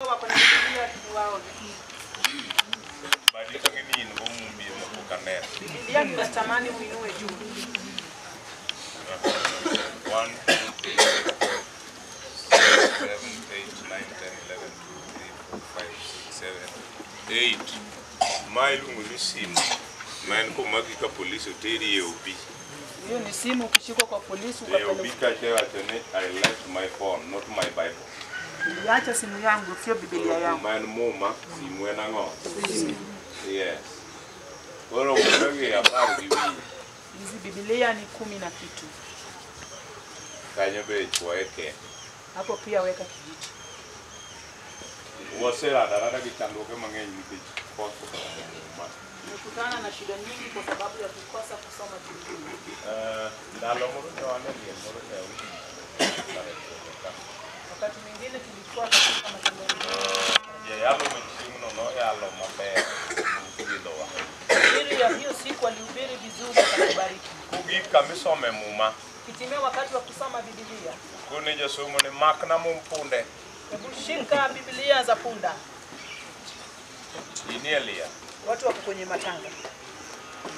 Wako na Biblia tuwaone. Badi kang'e ni in go mumbi ema pok aneno. Biblia tunatamani uinue juu. 1, 2, 3, 4, 7, 8, 9, 10, 11, 2, 3, 4, 5, 6, 7, 8. Ma iluongo ni simu. Ma en komaki ka polis oteri e OB. Hiyo ni simu ukishikwa kwa polisi E OB ukapelekwa. kacha iwacho ni I left my phone, not my Bible. Niliacha simu yangu, sio Biblia yangu. Ma en muma, simu en ang'o? Yes. Koro mumbe gi apar gi wiye. Hizi Biblia ni 10 na kitu. Kanyo be chwoye ke. Hapo pia weka kijiti. Waserado arada gi chandruoge mang'eny nikech koso somo muma. Tumekutana na shida nyingi kwa sababu ya kukosa kusoma Biblia. Ndalo moro ne wan e liel moro ne awinjo kare ka. Wakati mwingine tulikuwa katika matembezi. Jayalo machieng'no noyalo maber nopidhowa. Hubiri ya hiyo siku alihubiri vizuri akatubariki. Kogik kamisome muma, Kitimia wakati wa kusoma Biblia, kone jasomo ni makna mum punde. hebu shika Biblia za punda. Inie liel. Watu wako kwenye matanga.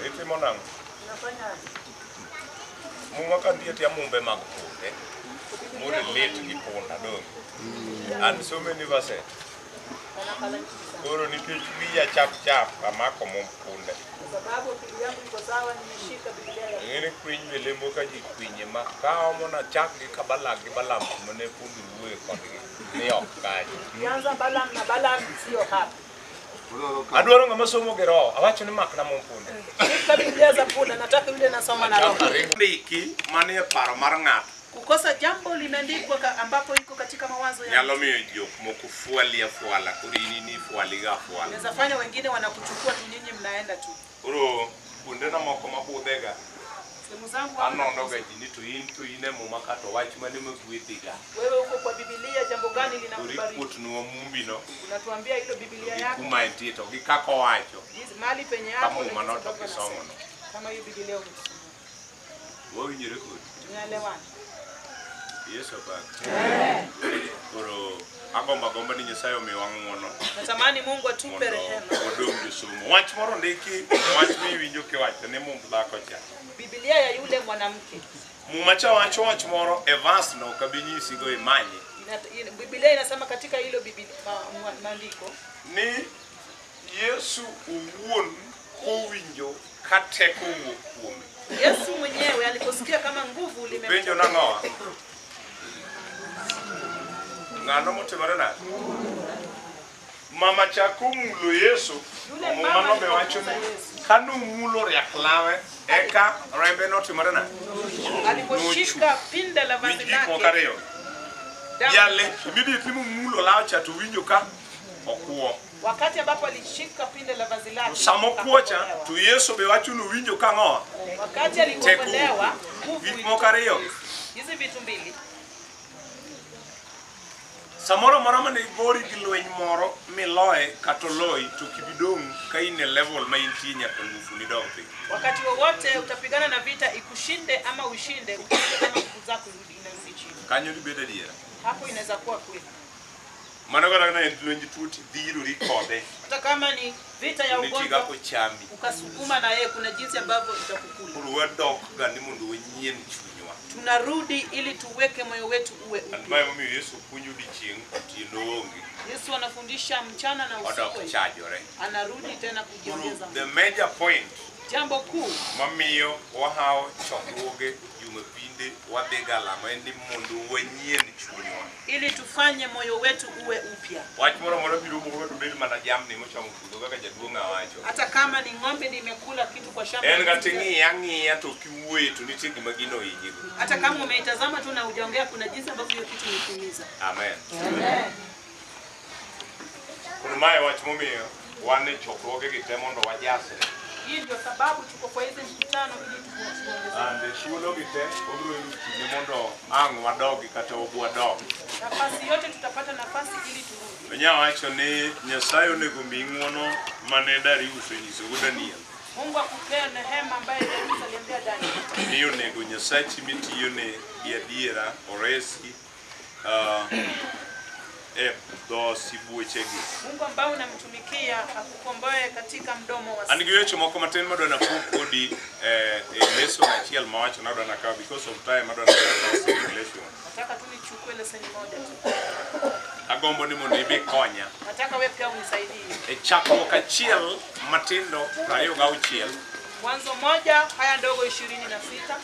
Itimo nang'o? Unafanya aje? Muma ka nitie tia mumbe mag punde. Morelate gi punda dong'. And so many verses. Nakala nyingi sana. Koro nikech wiya chap chap amako mumb punde. Kwa sababu akili yangu iko sawa, nimeshika Biblia ya Ing'e ni kwiny be lemo ka ji kwinye ma kaomo nachak gi kabalak gi Balaam mane pund wuoye kodgi ni ok kanyo. Ukianza Balaam na Balaam sio hapa. Adwaro ng'ama somo gi roho, awacho ni makna mumb punde. Shika Biblia za punda, nataka yule nasoma na roho. Ndiki manie paro mar ng'ato Kukosa jambo limeandikwa ambapo iko katika mawazo ya nyalo miyo jok moko fuali afuala koro in ifualiga afuala. Inaweza fanya wengine wanakuchukua tu, nyinyi mnaenda tu. Koro kuondena moko mabudhega Sehemu zangu anono ga ji ni to in e muma ka to wach mane magwedhiga. Wewe uko kwa Biblia, jambo gani Koro linakubariki? ikuotnwa mumbino Unatuambia hilo Biblia gi yako kuma entie to gi kaka owacho. jinsi mahali penye Ka hapo muma na no jinsi to ambavyo kisomo anasema. no. Kama hiyo Biblia umetusomea. Wawinjore kodi. Tunaelewana. Yesu opak. Koro agombo agomba ni Nyasaye omiwa ng'uono Natamani Mungu atupe mondo rehema. wadong' josomo. Wach moro ndiki, wach miwinjo kiwacho ni mumb dhako cha. Biblia ya yule mwanamke. Muma cha wacho wach moro e verse no ok abi nyisigo imanye. Biblia inasema katika hilo Biblia maandiko Ni Yesu owuon kowinjo ka teko wuok kuome. Yesu mwenyewe aliposikia kama nguvu Penjo limemtoka. nang'owa? Ng'ano motimore nade? Mama cha komulo Yesu, Yule muma mama no be wacho ni alipogusa Yesu. kanomulo riak lawe eka rembe notimore nade? Aliposhika pinda la vazi Winj gik moko lake, ariyo. damu Jale, immediately momulo law cha to winjo ka okuo. Wakati ambapo alishika pinda la vazi lake, To sama okuo cha akakombolewa. to Yesu be wacho ni owinjo ka ang'owa? Wakati alikombolewa, nguvu Gik moko ariyo. Hizi vitu mbili. Samoro amora mane igori gi lweny moro miloye kata oloyi to kik idong' ka in e level ma intie nyaka nguvu ni dog piny. Wakati wowote utapigana na vita ikushinde ama ushinde, ukishinde kama nguvu zako inarudi chini. Kanyo dibed adiera. Hapo inaweza kuwa kweli. Mano kata ka ne en lwenj tuo tidhirori kode. Hata kama ni vita ya Nitie ugonjwa kaka ochami. ukasukuma na yeye, kuna jinsi ambavyo itakukula. Koro wadok ga ni mondo wanyien chunywa. Tunarudi ili tuweke moyo wetu uwe And upya. mae emomiyo Yesu puonjo odiechieng' otieno onge. Yesu anafundisha mchana na Odok usiku, chajore. anarudi tena Koro kujiongeza. the major point Jambo kuu mamiyo wahawo chokruoge jumapinde wadhi galama en ni mondo wanyien chunywa. ili tufanye moyo wetu uwe upya. Wach moro amora biro moko to bed mana jamni mochamo puodho kaka jaduong' awacho. Hata kama ni ng'ombe nimekula kitu kwa shamba, En kata ing'iye ang'iya to ok iwuoye to nitie gima gino ohinyigo. hata kama umeitazama tu na hujaongea, kuna jinsi ambavyo hiyo kitu imekuumiza. Amen. Koro mae wach momiyo wan e chokruoge gi te mondo wajasre. Hii ndio sababu tuko kwa hizi mkutano ili tuongeze And thuolo gi te wabiro yudo kinde mondo ang' wadogi kata wabwadogi. nafasi yote, tutapata nafasi ili turudi. Onya wacho ni Nyasaye onego miyi ng'uono mane Darius onyisogo Daniel. Mungu akupee neema ambaye Darius aliambia Daniel Ni onego Nyasachi mitiyone gi adiera oresi e dho sibuochegi. Mungu ambao unamtumikia akukomboe katika mdomo wa An gi weche moko matin madwa napog kodi e lesson achiel mawacho nadwa nakaw because of time adwa nakaw relation. Nataka tu nichukue leseni moja tu. Agombo ni mondo ibi konya. Nataka wewe pia unisaidie. E chakruok achiel matindo 26. Mwanzo 1:26.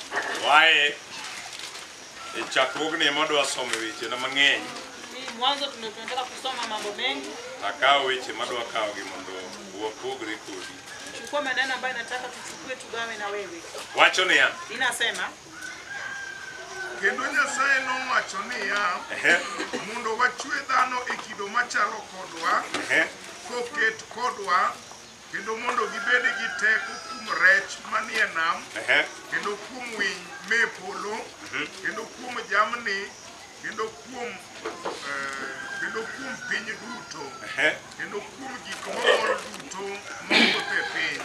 Wae e chakruogni ema adwa somo weche na mang'eny. Hii mwanzo tunataka kusoma mambo mengi. Akaw weche madwa kawogi mondo wapogre kodi. Chukua maneno ambayo nataka tuchukue tugawe na wewe. Wacho niya. Inasema Kendo Nyasaye nowacho niya, mondo wachwe dhano e kido machalo kodwa, koket kodwa, kendo mondo gibed gi teko kuom rech manie nam, kendo kuom winy me polo, kendo kuom jamni, kendo kuom piny duto, kendo kuom gik mamol duto mawuotho e piny.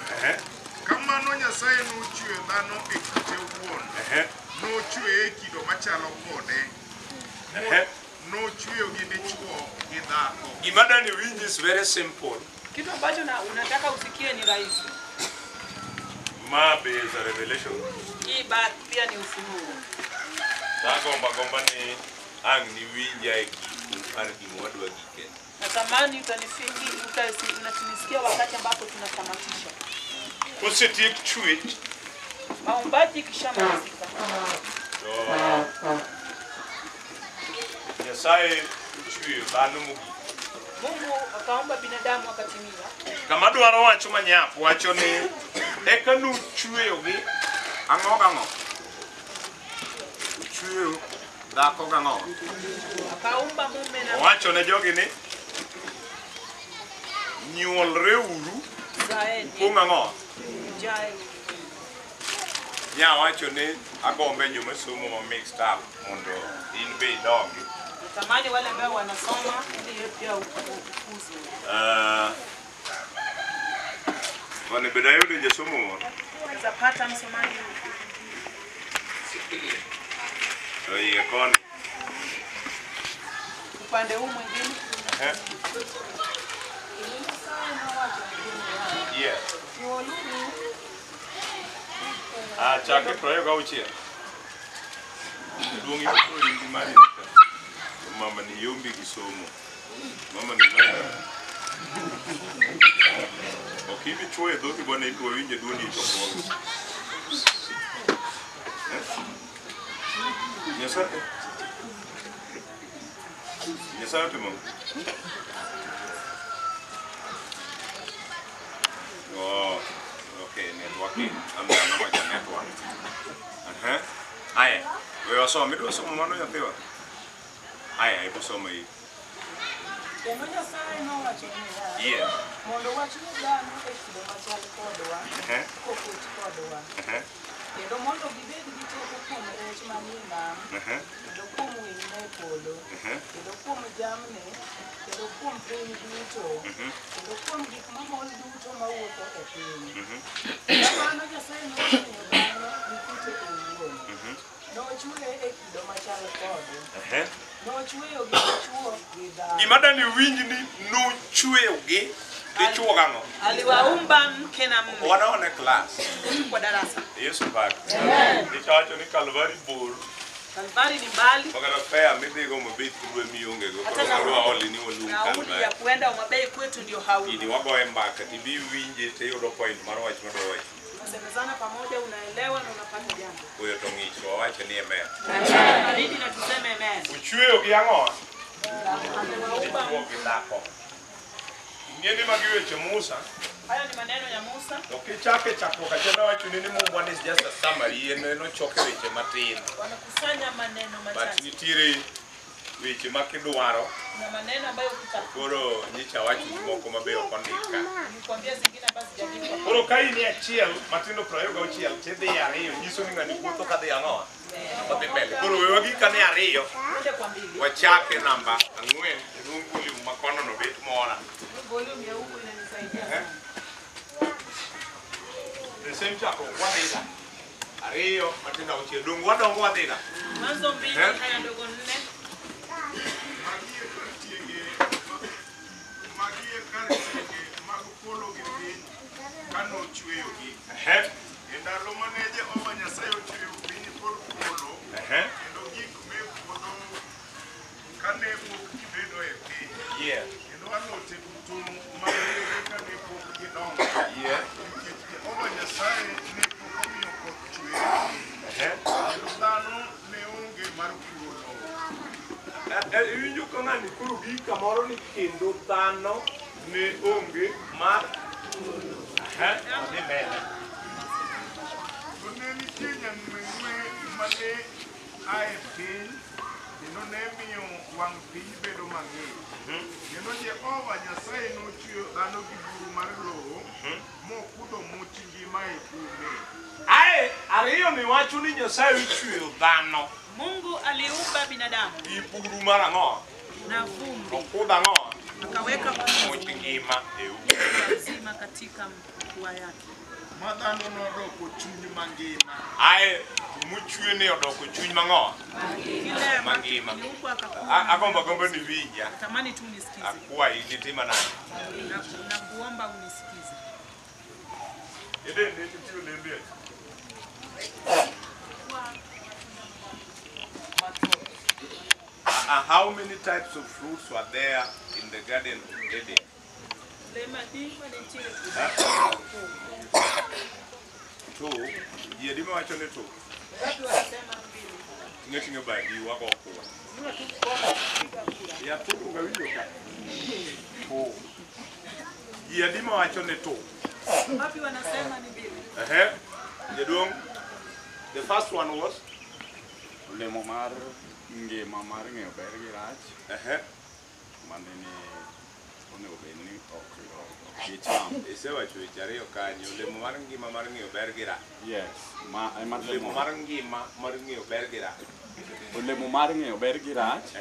Kamano Nyasaye nochweyo dhano e kite owuon. Nochweye e kido machalo kode. Nochweyo gi dichwo gi dhako. Gima dani winj is very simple. Kitu ambacho unataka usikie ni rahisi. Ma be is a revelation. Hii pia ni ufunuo. Agomba gomba ni ang' ni winja e giko mar gima wadwa gike. Natamani utanisikia wakati ambapo tunatamatisha. Kosetiek chwech. Maombaji kishamalizika. Nyasaye ochweyo dhano mogik. Mungu akaumba binadamu akatimia. Kama dwaro wacho manyap wacho ni eka nochweyogi ang'o gang'o? Ochweyo dhako gang'o? Akaumba mume na owacho ne jogi ni nyuolreuru kuom ang'o? Jae. Nya wacho ni agombe joma somo ma mixed up mondo in be idongi. Natamani wale ambao wanasoma ili pia ukuzwe. Wane bedayudo jasomo moro? Zapata msomaji. To iye koni. Upande huu mwingine. Yeah. Chake 26. Duong' iko mari ka. Mama ni yombi gi somo. Mama ni mama. Ok ibi chwoyo dhogi bwana ibiro winjo duondi e chokruok. Nyasaye. Nyasaye otimo. Oh, okay, networking. I'm not a network. Aya, we wasomo, idwa somo mano nyathiwa. Aya, ibo somo hii. Kendo Nyasaye nowacho niya, Yeah. mondo wachwe dhano e kido machal kodwa, koket kodwa, kendo mondo gibed gi teko kuom rech manie nam, kendo kuom winy me polo, kendo kuom jamni, kendo kuom piny duto, kendo kuom gik mamol duto mawuotho e piny. Kamano Nyasaye nochweyo dhano gi kite owuon. Nochweye e kido machal kode. Nochweyo gi dichwo gi dhako. Gima dani winj ni nochweyogi dichwo gang'o? Aliwaumba mke na mume. Wanaone class. Kwa darasa. Yesu pak. Ichawacho ni Kalvari bor. Kalvari ni mbali. Makata fare midhigo Homabay thurwe mionge go. Hata Koro wadwa oli ni waluong nauli ya Kalvari. kuenda Homabay kwetu ndio hauna. Gini wagoye mbaka tibi winje tiyudo point mar wach madwa wacho. Tunasemezana pamoja, unaelewa na unapata jambo. Oyo to ng'ich wawacho ni amen. Baridi na tuseme amen. Ochweyo gi ang'o? Amewaumba Dichwo gi dhako. Ing'e ni magi weche Musa. Hayo ni maneno ya Musa. To kichake chakruok achiel nowacho ni Muma is just a summary, en nochoke weche matin. Wanakusanya maneno But machache. nitiere weche ma kidwaro, Kuna maneno ambayo ukitafuta, koro nyicha wacho moko mabe ok ondika. nikwambia zingine ambazo sijaandikwa. Koro ka in e achiel matindo 26 tidhi e ariyo nyiso ni ng'ani wuotho kadhi ang'o? Odhi mbele. Koro we wagik ka ni ariyo, Twende kwa mbili. wachake namba 4 duong' volume ma kono no bet mora. Volume ya huku inanisaidia sana. The same chakruok wadhiga. 2 matindo 6 dong' wadongo wadhiga. Mwanzo 2:4. Magi e tienge polo gi piny kanochweyogi. E ndalo mane Jehova Nyasaye ochweyo piny kod polo, kendo gik me puodho kane pok gibedo e piny. Kendo alote duto mag yedhe kane pok gidongo. Nikech Jehova Nyasaye ne pok omiyo koth chwe e piny. Kendo dhano ne onge mar puro lowo. Iwinjo ka ng'ani koro gi kamoro ni kendo dhano ne onge mar odhi mbele. To ne nitie nyang'weng'we mane a e piny kendo ne miyo wang' piny bedo mang'ich. Kendo Jehova Nyasaye nochweyo dhano gi buru mar lowo mokudho much ngima e ume. Ae ariyo ni wacho ni Nyasaye ochweyo dhano Mungu aliumba binadamu gi buru mar ang'o? na vumbi, Okudho ang'o? akaweka Much ngima e ume. uzima katika pua yake. Ma dhano nodoko chuny mangima. Ae muchwe ni odoko chuny mang'o? Kile ambacho Mangima. kiliumbwa akakuwa. Agombo agombo ni winja. Natamani tu unisikize. Akwayi nitima nade? Na kuomba unisikize. Eden ne nitie olembe adi? How many types of fruits were there in the Garden of Eden? Two. Ji adi mawacho ni two? Ting'e ting'e badi wago kura. Ya two donge awinjo ka? Two. Ji adi mawacho ni two? Wapi wanasema ni mbili? Jaduong', the first one was? Olemo mar ngima mar ng'eyo ber gi rach. Mane ni onego bed ni ok gicham. Isewacho weche ariyo kanyo, olemo mar ngima mar ng'eyo ber gi rach. Yes, ma ema olemo mar ngima mar ng'eyo ber gi rach. Olemo mar ng'eyo ber gi rach,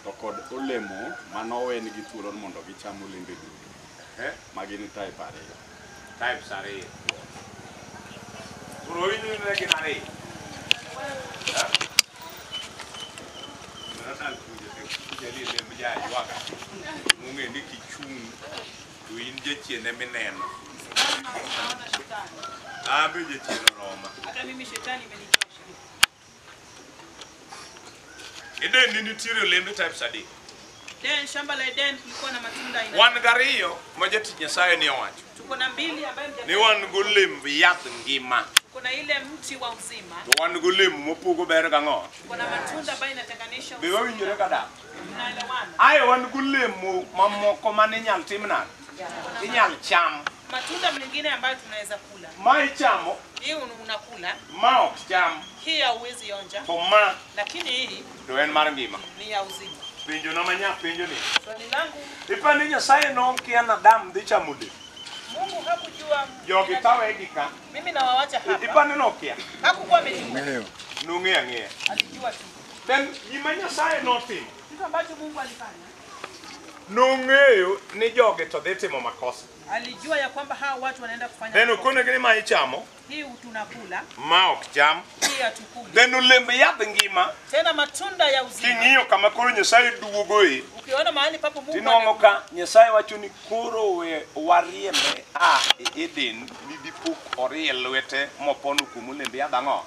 to kod olemo manowenigi thuolo mondo gicham olembe duto. Ma gin type ariyo. Types ariyo. Koro winjo ni gin ariyo. Mong'e ni kichung' to in jachien emineno. An be jachien oroma. Hata mimi shetani imenichosha. Eden ni nitiere olembe types adek. Eden, shamba la Eden kulikuwa na matunda aina. Wan gariyo ma jatich Nyasaye ni owacho. Tuko na mbili ambayo Ni wan golemb yath ngima. Tuko na ile mti wa uzima. To wan golemo mopogo ber gang'o? Tuko na matunda ambayo inatenganisha Be wawinjore kadak? Tunaelewana. Ae wan golemo mamoko mane inyal tim nade? Inyal cham. Matunda mengine ambayo tunaweza kula. Ma ichamo. Hii unakula. Ma ok cham. Hii hauwezi onja. To ma. Lakini hii to en mar ngima. Ni ya uzima. Penjo na manya penjo ni. Swali langu. Ipani Nyasaye nokia na Adam dhi chamo le. Mungu hakujua. Jogi tawegi ka. Mimi nawawacha hapa. Ipani nokia. Hakukuwa amejua. Nong'eyo ang'eya. Alijua tu. Then gima Nyasaye notimo. Kitu ambacho Mungu alifanya. Nong'eyo ni jogi to dhi timo makosa. Alijua ya kwamba hawa watu wanaenda kufanya. Then okonegi ni ma ichamo. Hii tunakula. Ma ok cham. Hii hatukuli. Then olemb yath ngima. Tena matunda ya uzima. King'iyo kama koro Nyasaye duogoe. Ukiona mahali papo Mungu. Tinwang'o ka Nyasaye wacho ni koro we wariembe a e Eden ni dipo orie lwete mopono kuom olemb yadh ang'o?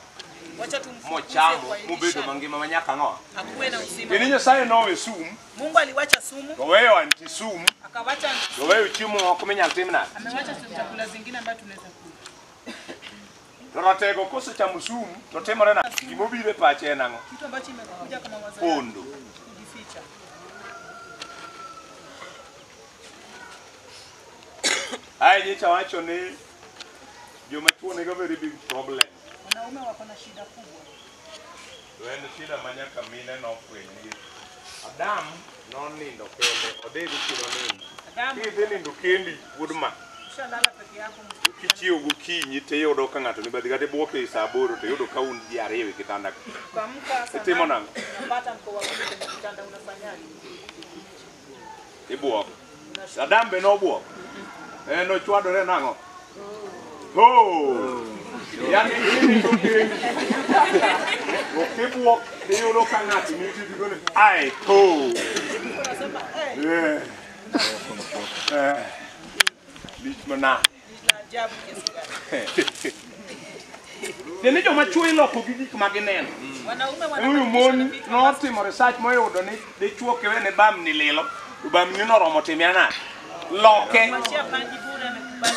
Wacha tumfukuze Mochamo kwa hili mobedo shamba. mangima manyaka ang'o? Akuwe na uzima. Kendo Nyasaye nowe sum. Mungu aliwacha sumu. Toweyo anti sum. Akawacha anti sumu. Toweyo chiemo moko minyal tim nade? Amewacha chakula zingine ambazo tunaweza kula. To ratego kosechamo sum to timore nade? Gimobiro e pache en ang'o? Kitu ambacho imekuja kama mawazo. Pondo. Kujificha. Ae nyicha wacho ni joma chuo nigo very big problem. Wanaume wako na shida kubwa. To en shida ma nyaka mine nofweny ni Adam nonindo kende, odhi gotieno nindo. Adam Kidhi nindo kendi wuod ma. Ushalala peke yako. Kichiew gokinyi tiyudo ka ng'ato ni bathi kata ibuok e saa aboro to iyudo ka un ji ariyo e kitanda ka. Ukaamka saa Itimo nane, nang'o? unapata mko wawili kwenye kitanda unafanyaje? Ibuok. Adam be nobuok. En nochwadore nang'o? Oh! Yani inindo kendi. Ok ibuok tiyudo ka ng'ato nitie gigone. Ai, ho! Unasema, eh. Eh. Lich mana. Ni la ajabu kiasi gani. Tiende joma chwo iloko gi gik ma gineno. Wanaume Huyu wanabadilishwa na mon vitu notimo research moyudo ni dichuo kiwene bamni lilo, to bamni noromo timia nade? Loke. Mwachia panji bure amekubali.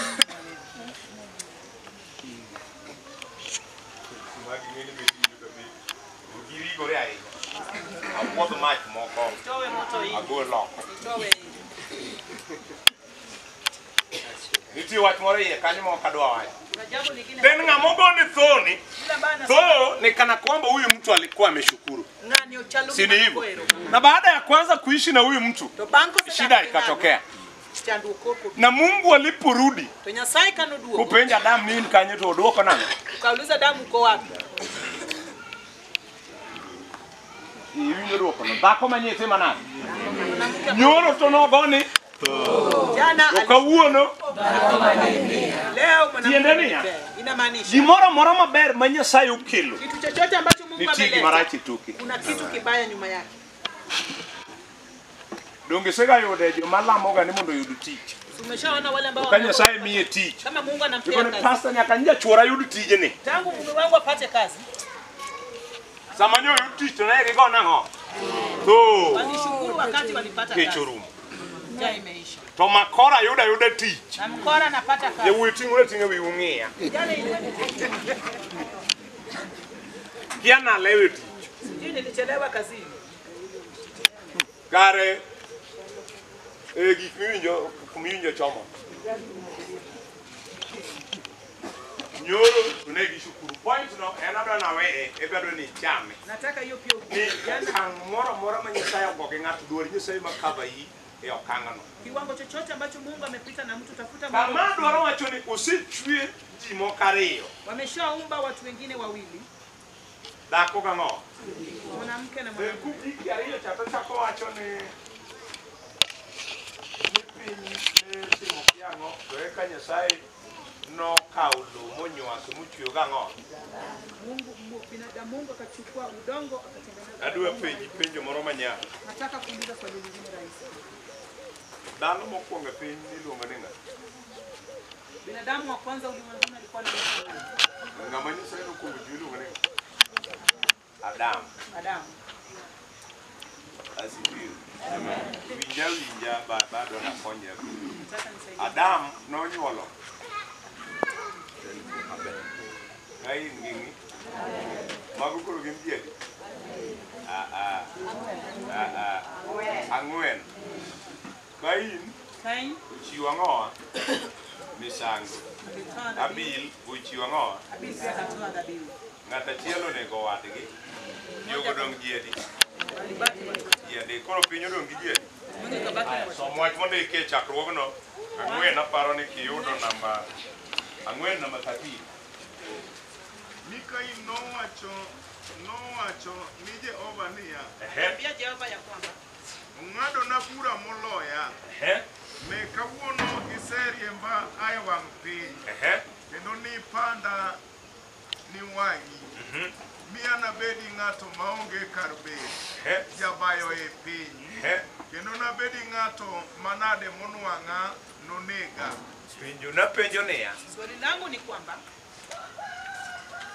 Girigore ahinya. Apuodh mach moko. Towe moto hii. Agol oko. Towe hii. Nitie wach moro iye kanyo ma ok adwa wacho. Kuna jambo lingine. Then ng'ama ogone thoni, Yule ambaye anasema tho ni kana kwamba huyu mtu alikuwa ameshukuru. ng'ani ochalo Si ni hivyo? Na baada ya kuanza kuishi na huyu mtu, To bang' kosedak shida gi ikatokea. ng'ano, chandruok koko. Na Mungu aliporudi To Nyasaye kanoduogo, kupenja Adamu nini kanye to oduoko nang'o? ukauliza damu uko wapi? Iwinjo duokono. Dhako manyie timo nade? Mwanamke Nyoro to nogoni, jana to kawuono leo mwanamke Tiende niya? amepea. Inamaanisha gimoro amora maber ma Nyasaye okelo kitu chochote ambacho Mungu nitie ameleta gima rach e toke. kuna kitu kibaya nyuma yake. Donge isegayude joma lamoga ni mondo oyud tich. Umeshaona wale ambao To ka Nyasaye miye tich, kama Mungu anampea ikone kazi. pastor nyaka nja chuora yud tijni. Tangu mume wangu apate kazi, Sama nyo oyud tich to ne gigo nang'o? Tho walishukuru wakati walipata kech kazi. orumo. Njaa imeisha. To makora yudo ayuda tich. Na mkora anapata kazi. Yawuoyi ting'ore ating'a wiu ng'iya. Jana ilikuwa Kia nalewo e tich. sijui nilichelewa kazini. Kare e gik miwinjo kumiwinjo chomo. Nyoro to ne gishukuru. Point no en adwa naweye, ebadwa ni ichame. Nataka hiyo pia Ni ukue. Jana okang' moro amora ma Nyasaye ogo gi ng'ato dwar Nyasaye ma cover yi e okang'no. kiwango chochote ambacho Mungu amepita na mtu tafuta Mungu. Kama dwaro wacho ni osechwe ji moko ariyo, Wameshaumba watu wengine wawili, dhako gang'o? mwanamke na Then mwanaume. kugiki ariyo cha to chako wacho ni piny ne timo kiang'o to eka Nyasaye nokawo lowo monywaso mochweyo gang'o. Mungu binadamu Mungu akachukua udongo akatengeneza. Adwa penji penjo moro manyap. Nataka kuuliza swali lingine rahisi. Dhano mokwongo e piny iluongo ni ng'a? Binadamu wa kwanza ulimwenguni alikuwa ni nani? Ng'ama Nyasaye nokwongo chweyo iluongo ni ng'a? Adam. Adamu. Asifiwe. Winja winja bado nakonya. Nataka nisaidie. Adam nonyuolo Kain gi ng'i? Mago koro gin ji adi? Ah, ah. Ah, ah. Ang'wen. Kain Kain ochiwo ang'owa? Misango. alitoa dhabihu. Abil ochiwo ang'owa? Abil pia akatoa dhabihu. Ng'at achiel onego wadgi. Jogo odong' ji adi? Walibaki watu. Ji adek. Koro piny odong' gi ji adi? Mmoja kabaki na watu. Som wach mondiki e chakruogno. Ang'wen aparo ni kiyudo namba ang'wen namba 13. Ni Kain nowacho ni Jehova niya, Ehe. Ambia Jehova ya kwamba ong'adona bura moloya. Ehe. Ne kawuono iseriemba ae wang' piny, Ehe. kendo nipanda ni wang'i. Mi anabedi ng'ato maonge kar bet, Ehe. jabayo e piny. Ehe. Kendo nabedi ng'ato manade monwang'a nonega. Penjo napenjo niya, swali langu ni kwamba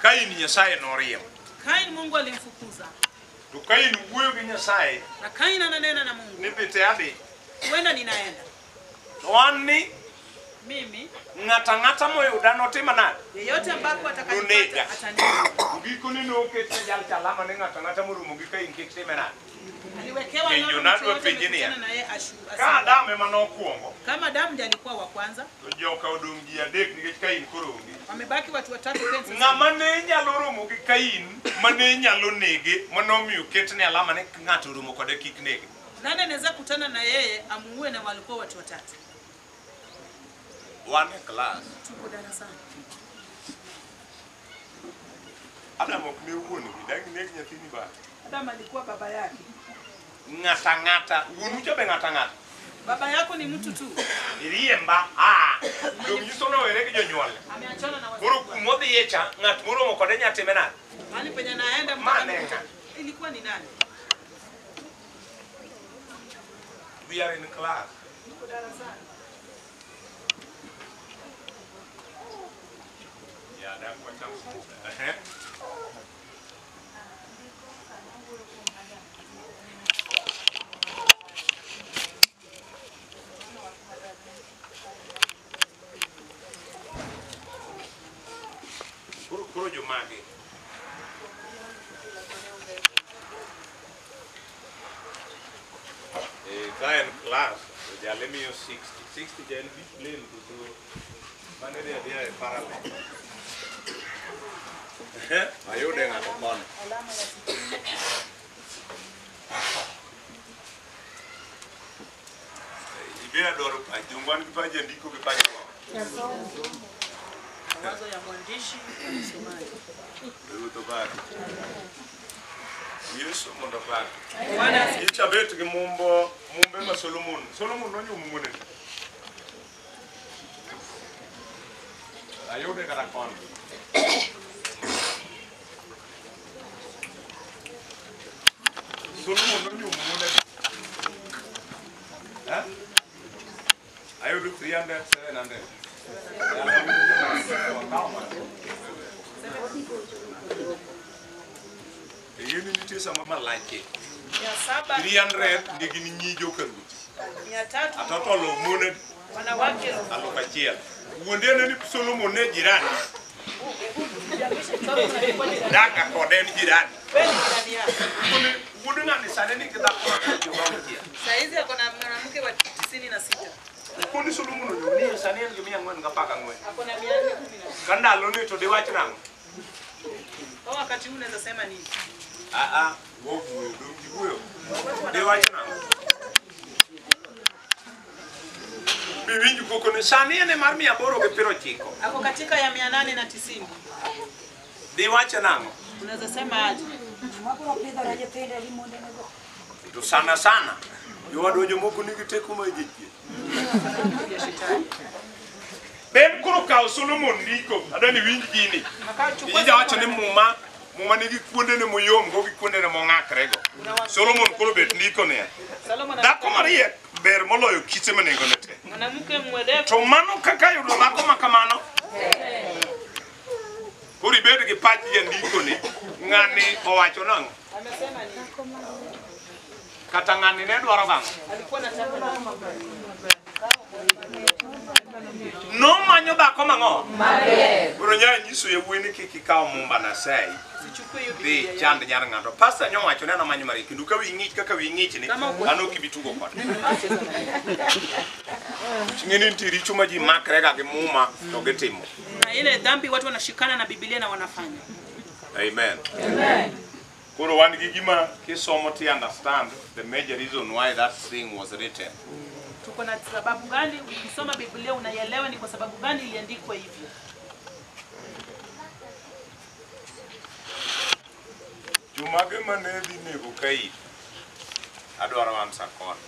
Kain Nyasaye noriembo. Kain Mungu alimfukuza To Kain wuoyo gi Nyasaye na Kain ananena na Mungu, ni bite adhi. huenda ninaenda To an ni mimi, ng'ato ang'ata moyuda notima nade? yeyote ambapo Nonega. atakanipata ataniua. To gikone noket ne jal cha alama ni ng'ato ang'ata moromo gi Kain kik time nade? Aliwekewa Penjo alama, nadwa mtu yeyote penji niya. amekutana na yeye Ka Adam ema nokwongo, Kama Adamu ndiye alikuwa wa kwanza, to joka odong' ji adek nikech Kain koro onge. wamebaki watu watatu. Kain sasa. Ng'ama ne nyalo romo gi Kain, mane nyalo nege, manomiyo ketne alama ni ng'ato oromo kode kik nege. Nani anaweza kutana na yeye amuue? Na walikuwa watu watatu. Wan e klas. Tuko darasani. Adam ok ne wuon gi, dang neg nyathini ba. Adam alikuwa baba yake. Ng'ata ang'ata, wuonu cha be ng'ata ang'ata. Baba yako ni mtu tu, Iriemba, ah. Dong nyiso nowere gi jonyuolne. ameachana na Koro wazazi wake. kumodhiye cha, ng'at moromo kode nya time nade? Mahali penye anaenda mtu Ma kama ne mtu- ng'a? ilikuwa ni nani? We are in class. Tuko darasani. Koro jomage? Ka en class, to jale miyo 60. 60 ja en biplane koso mane dhi adhiya e parallel. Ayude ng'ato koni. Ibiro dwaro pach, donge wan gi pach jandiko gi pach ng'o? Mawazo ya mwandishi na msomaji. Ruoth opaki. Yesu mondo opaki. Bwana asifiwe. Ichabet gi mumbo mumbe ma Solomon. Solomon nonyuomo mon adi? Ayude kata koni. Solomon nonyuomo mon adi? Ha? Ayudo 300, 700. Yini nitie sama malache. 700 300 ne gin nyi jokaruoth. 300 Atoto oluwo mon adi? wanawake 1000. Wuonde ne ni Solomon ne jirani. Daka kode en jirani. wewe ni jirani yako. Wuod ng'ani sani nigi dhako 6. Saizi ako na mwanamke wa 96. Koni Solomon onyuol ni sani en gi 414. Ako na 416. Ka ndaloni to diwach nang'o? Kwa wakati huu unaweza sema nini? Wuoyo, dong' ji wuoyo. Diwach nang'o? Biwinj koko ni sani en e mar 890. Ako katika ya 890. Diwach nang'o? Unaweza sema aje? To sana sana jowadwa jomoko nigi teko mar jachien. Ya shetani. Ben koro kaw Solomon ndiko, adwa ni winj gini. Akachukua Ijawacho ni muma, muma nigi kuondene moyom go gi kuondene mong'akrego. Solomon koro bet ndiko niya. Solomon Dhako mariek ber moloyo kite ma nengone tek. mwanamke mwerevu To mano kaka yudo dhako ma kamano? Koro ibed gi pach jandiko ni, ng'ani owacho nang'o? amesema nini? Kata ng'ani ne dwaro gang'o? Alikuwa anataka nini? Nomanyo dhako mang'o? Koro nyaye nyiso yawuoyi ni kik ikaw mumba Nyasaye. Usichukue hiyo Dhi Biblia yako. chand nyar ng'ato. Pastor nyowacho ni an amanyo mariek kendo ka wiyi ng'ich kaka wiyi ng'ich ni, Kama uko- an ok ibi tugo koda. Ing'e ni nitie richo ma ji makrega gi muma to gitimo. Na ile dhambi watu wanashikana na Biblia na wanafanya. Amen. Koro wan gi gima kisomo ti understand the major reason why that thing was written. Tuko na sababu gani? Ukisoma Biblia unaielewa ni kwa sababu gani iliandikwa hivyo. Jomage mane dhi nego Kain? Adwaro answer koni.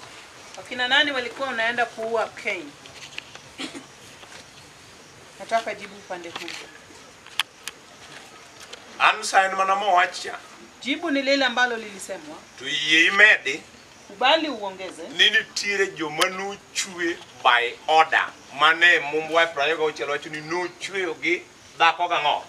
Wakina nani walikuwa wanaenda kuua Cain? Nataka jibu upande huu. Answer en mana mowach cha. Jibu ni lile ambalo lilisemwa. To yie imedi Kubali uongeze. ni nitiere joma nochwe by order mane Mumbwa 26 wacho ni nochweyogi dhako gang'o?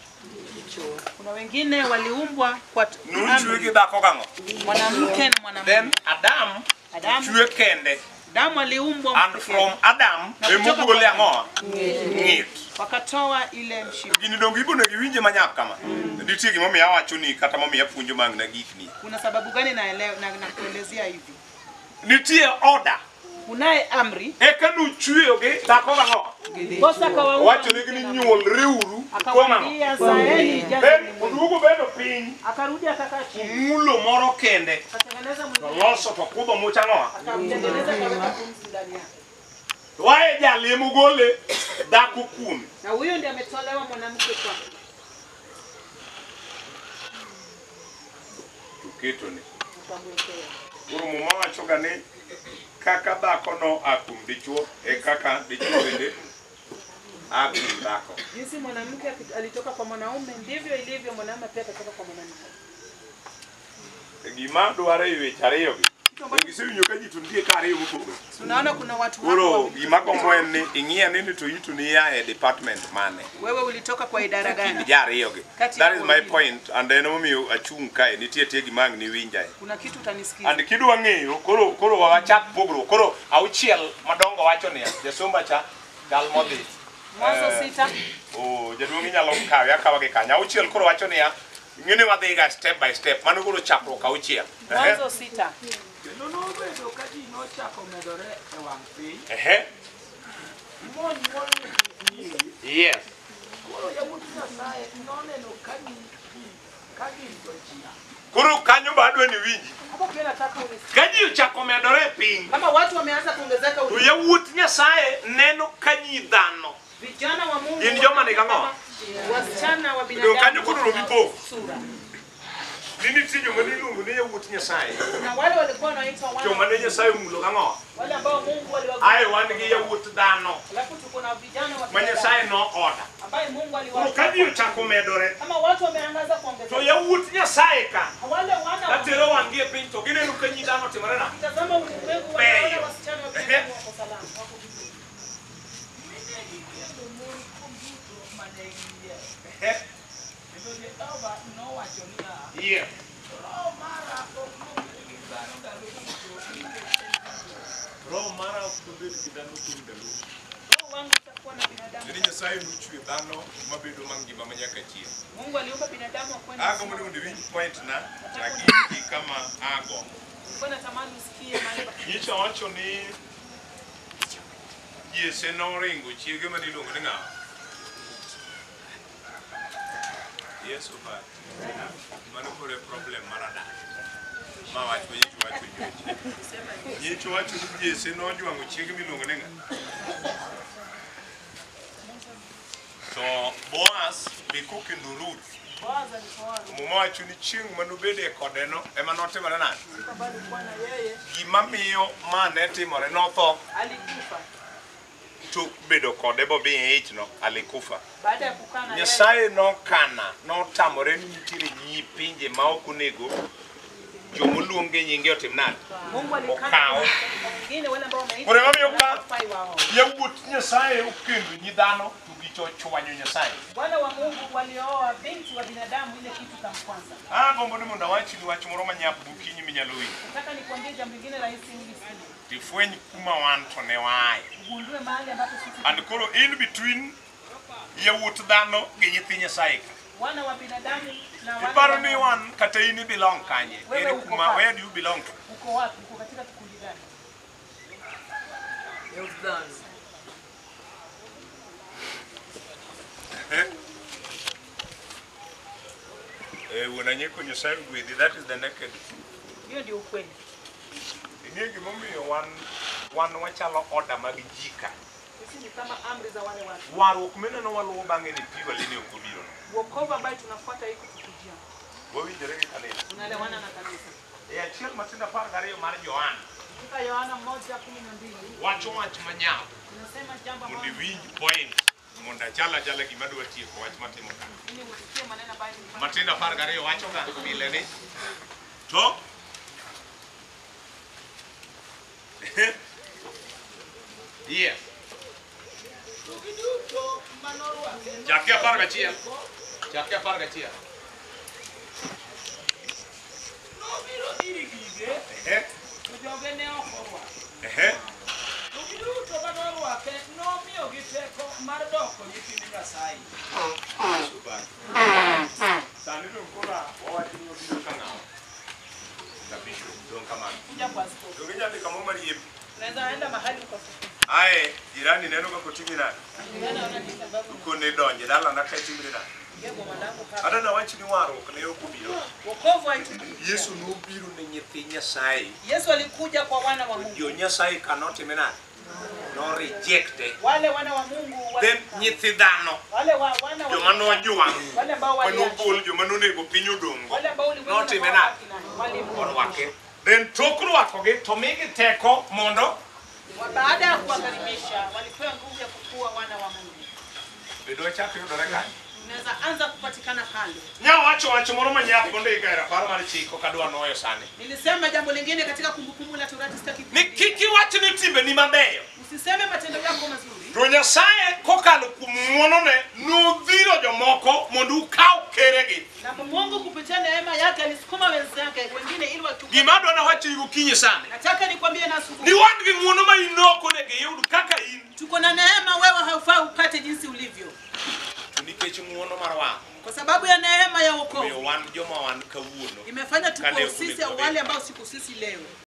Kuna wengine waliumbwa kwa Nochwe amri, gi dhako gang'o? mwanamke na mwanamume. Then Adam Adamu, chwe kende Adamu aliumbwa and pekee. from Adam Na kutoka emogole kwa- ang'o? Ng'it. Wakatoa ile mshipa. Gini donge ibonego iwinje manyap kama? Nitie gimomiyo awachoni kata momiyo apuonjo mang'na gikni. Kuna sababu gani naelewa na, na kuelezea hivi? Nitie order. Kunaye amri Eka nochweyogi dhako gang'o? kosa akawaumba Owachonegi ni nyuolreuru kuom ang'o? akawaambia zaeni Then jazeni mwili. oduogo bedo piny Akarudi akakaa chini mulo moro kende akatengeneza to mwingine loso to kudho much ang'o? akamtengeneza akaweka pumzi ndani yake, Wae jali emogole dhako kuome. na huyo ndiye ametolewa mwanamke kwake. To ketone. Akamwekea. Koro muma wachoga ni kaka dhako no a kuom dichuo e kaka dichuo bende a kuom dhako. Jinsi mwanamke alitoka kwa mwanaume ndivyo ilivyo mwanaume pia atatoka kwa mwanamke. Gima dwaro e weche ariyogi Gisewinjo ka ji to nitie ka ariyo mopogore. Tunaona kuna watu hapa Koro wawili. gima gombo en ni ing'iya ni to itu ni ia e department mane. Wewe ulitoka kwa idara gani? Ji ariyo gi. Kati ya That is my wawili. point and en emomiyo achung' kae nitie tie gima ang' niwinjae. Kuna kitu utanisikia. And kidwa ng'eyo koro koro wachak pogruok. Koro auchiel madongo wacho niya, jasomba cha chal modhi. Mwanzo 6. Oh, jaduong' inyalo kawe akawa gi kanyo. Auchiel koro wacho niya, ing'eni wadhi ga step by step. Mano koro chakruok auchiel. Ehe. Mwanzo 6. Kendo nobedo ka ji nochako medore e wang' piny, Ehe. monyuol nyiri. Yes. Koro yawuot Nyasaye noneno ka ka gin jochia. Koro kanyo ba adwa ni winji. Hapo pia nataka unisikie. Ka ji ochako medore e piny, Kama watu wameanza kuongezeka to ulimwenguni, yawuot Nyasaye neno ka nyi dhano. vijana wa Mungu Gin joma nigi ang'o? Wasichana wa Dong' kanyo binadamu koro wako na romi sura. Ni nitie joma niluongo ni yawuot Nyasaye. Na wale walikuwa wanaitwa wana Joma ne Nyasaye omulo gang'o? wale ambao Mungu aliwagusa. Ae wan gi yawuot dhano Alafu tuko na vijana wa ma Nyasaye no oda. ambaye Mungu Koro aliwapa. ka ji ochako medore, Kama watu wameanza to kuongezeka, yawuot Nyasaye ka wale wana wa katero wang'gi e piny to gineno ka nyi dhano otimore nade? tazama ulimwengu, wanaona wasichana wa binadamu wako salama, wako vizuri. Mi ne gikendo mon kuom duto mane giyiero. Ehe. Kendo Jehova nowacho niya, Yeah. Roho mara ok nobed gi dhano ndalo duto nikech en ringruok. Roho mara ok nobed gi dhano kuom ndalo. Roho wangu utakuwa na binadamu. Ni Nyasaye nochwe dhano mabedo mangima manyaka chieng'. Mungu aliumba binadamu akuwe na Agombo ni mondo iwinj point na tagiki kama agombo. Nilikuwa natamani usikie mahali pa Nyicha wacho ni Jesse noringo chiege mane iluongo ni ng'a? Yesu ba. Mano koro e problem mar adak. Ma wach ma nyicha wacho nyocha. Nyicha wacho ni Jesse nojwang'o chiege miluongo ni ng'a? To Boaz be kokendo Ruth. Boaz alikuwa Muma wacho ni chieng' manobede kodeno ema notimore nade? siku ambayo alikuwa na yeye Gima miyo ma ne timore notho alikufa. tok bedo kode bobi e ich no alikufa. Baada ya kukaa na yeye Nyasaye nokana notamore ni nitiere nyi pinje ma ok onego jomoluong gi nyinge otim nade? Mungu alikana Okawo. kwa wengine wale ambao wameitwa Koro emomiyo ka hawafai wao. yawuot Nyasaye okendo nyi dhano to gichochwanyo Nyasaye. Wana wa Mungu walioa binti wa binadamu, ile kitu kamkwanza. Agombo ni mondo awachni wach moro manyap gokinyi minyalo winjo. Nataka nikuambie jambo lingine rahisi ili usikie. Tifweny kuma wan to ne waaye. Ugundue mahali ambapo sisi And koro in between yawuot dhano gi nyithi Nyasaye ka. wana wa binadamu na wana Iparo wa ni Mungu. wan kata in belong kanye? Wewe Ere uko kuma wapi? where do you belong to? Uko wapi? Uko katika kikundi gani? Eh, wuon Anyeko Nyasaye ogwedhi, that is the naked truth. Hiyo ndio ukweli. Ing'e gimomiyo wan wachalo oda mag ji ka. Sisi ni kama amri za wale watu. Warruok mineno waluwo bang'e ni purely ni ok obiro. Wokovu ambayo tunafuata iko tukujia. Wawinjore gi kanisa. Tunaelewana na kanisa. E achiel matindo 12 mar Johana Katika Yohana 1:12 wacho wach manyap tunasema jambo mondo ambalo iwinj point mondo achal achala gima adwa tieko wach matimo ka. ili usikie maneno ambayo nilikuwa Matindo 12 wacho ga pile ni to Yes. To giduto manorwake Chake 11. Chake 11. nobiro ir gige, Ehe. to joge ne ok orwake. Ehe. To giduto manorwake nomiyogi teko mar doko nyithind Nyasaye. Sani dong koro wawacho ni obiro ka ng'awa. Ka bishop dong kamano. kuja kwa askofu. Dong inyalo dhi kamoro mar yiem. Unaweza enda mahali ukafukuza. Ae, jirani neno kaka otimi nade? Jirani anaona jinsi ambavyo Kone donje dalana ka itimri nade? unaingia boma langu hapa. Adwa nawach ni warruok ne ok obiro. Wokovu haitukuja. Yesu nobiro ne nyithi Nyasaye. Yesu alikuja kwa wana wa Mungu. Jo Nyasaye ka notime nade? No rejecte. Wale wana wa Mungu Then wale, nyithi dhano wale wa wana wa joma nojwang' wale ambao waliachwa, manobol joma nonego piny odong'go wale ambao ulimwengu notime ulikuwa nade? wabaki nayo, wali Orwake. Then tok rwakogi to migi teko mondo baada ya kuwakaribisha walipewa nguvu ya kukua wana wa Mungu. Bedo wachak yudore kanye? Tunaweza anza kupatikana pale. Nyawacho wach moro manyap mondo ika e rapar mar chik ok adwa nuoyo sani. Nilisema jambo lingine katika Kumbukumbu la Torati, sitaki Ni kurudia. kik iwach ni timbeni mabeyo. Usiseme matendo yako mazuri. To Nyasaye kokalo kuom ng'wonone nodhiro jomoko mondo ukaw keregi. Na Mungu kupitia neema yake alisukuma wenzake wengine ili wachukue. Gima adwa nawacho gokinyi sani. Nataka nikwambie na Ni asubuhi. wan gi ng'wono ma in ok onego iyud kaka in. Tuko na neema, wewe haufai upate jinsi ulivyo. To nikech ng'wono mar wang' Kwa sababu ya neema ya omiyo wokovu wan joma wan kawuono. imefanya Kane tuko ok sisi onego au wabed. wale ambao siku sisi leo.